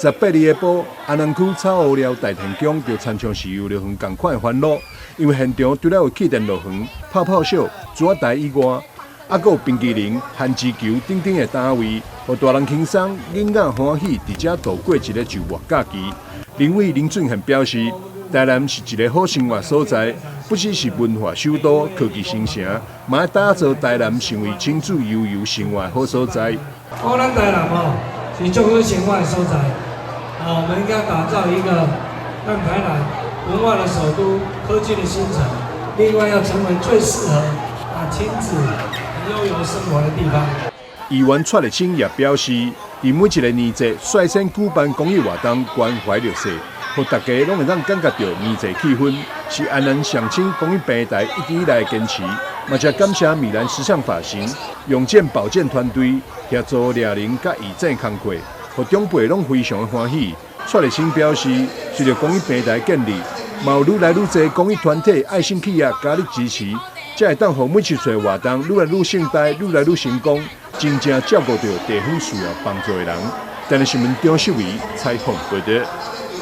18日下晡，安南區草湖寮大天宮就親像是遊樂園仝款的歡樂，因為現場除了有氣墊樂園、泡泡秀、珠仔台以外，猶閣有冰淇淋、番薯球等等的攤位，予大人輕鬆、囡仔歡喜，佇遮度過一个周末假期。林委林俊憲表示，台南是一个好生活所在，不只是文化首都、科技新城，嘛愛打造台南成為親子悠遊生活的好所在。我咱台南哦，是足好生活的所在。啊，我們應該打造一個讓台南文化的首都、科技的新城，另外要成為最適合親子悠遊生活的地方。議員蔡麗清也表示，佇每一个年節率先舉辦公益活動，關懷弱勢，予大家攏會當感覺著年節氣氛，是安南鄉親公益平台一直以來的堅持。嘛，誠感謝米蘭時尚髮型、永健保健團隊協助掠人佮義診工課，予長輩攏非常的歡喜。蔡麗清表示，隨著公益平台建立，嘛有愈來愈濟公益團體、愛心企業加入支持，才會當予每一次活動愈來愈盛大、愈來愈成功，真正照顧著地方需要幫助的人。台南新聞張秀儀採訪報導。